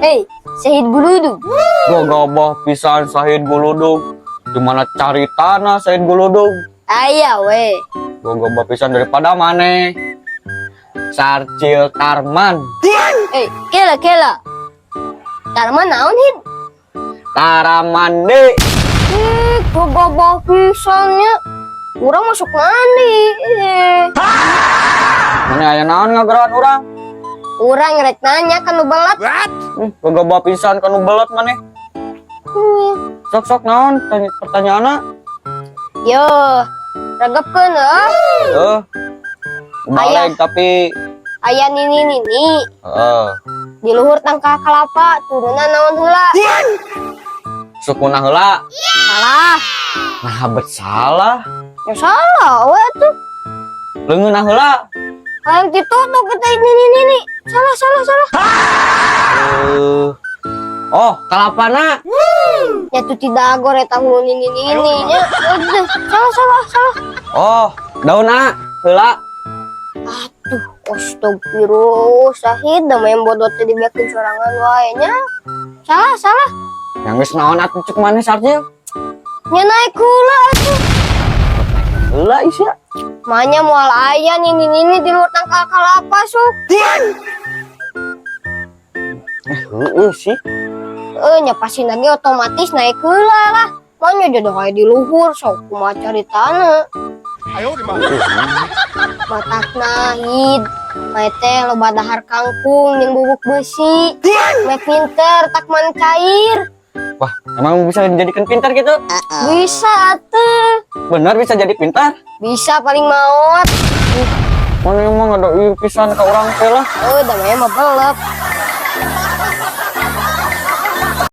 Hei, Sahid Guludug. Gagabah pisan Sahid Guludug. Gimana cari tanah Sahid Guludug? Aya we. Gagabah pisan daripada maneh. Sarcil Tarman. Eh, kela kela. Tarman naon, Hid? Taramande. Eh, gagabah pisannya. Urang masuk mandi. Eh. Maneh aya naon ngageroan urang? Urang rek nanya ka nu belet. Gagabah pisan ka nu belet maneh. Sok sok, naon tanya pertanyaanna? Yo, regepkeun heuh. Eh. Balik tapi Aya nini nini heeh. di luhur tangkal kelapa turunan naon heula? Sukuna heula. Salah. Nah, bet salah. Ya salah we tuh. Leungeunna heula. Hayang ditutup kita nini nini. Salah, salah, salah. Eh. Oh, kalapana. Ya tuh tidak agor eta hulu nini nini nya. Aduh, salah, salah, salah. Oh, daunna heula. Aduh, astagfirullah, Sahid, da main bodoh teh dibekeun sorangan wae nya. Salah, salah. Yang geus naon atuh cek maneh, Sarjil? Nya naik heula atuh. Heula isya. Manya moal aya nini nini di luar tangkal kalapa sok. Eh, heueuh sih. Eh, nya pasti lagi otomatis naik heula lah. Manya jodoh aya di luhur sok, kumaha caritana? Matakna, Hid. Mae teh loba dahar kangkung jeung bubuk besi. Mae pinter tak man cair. Wah, emang bisa dijadikan pintar gitu? Bisa atuh. Benar bisa jadi pintar? Bisa, paling maot. Maneh emang ada ieu pisan ka urang teh lah. Oh, da mah belep.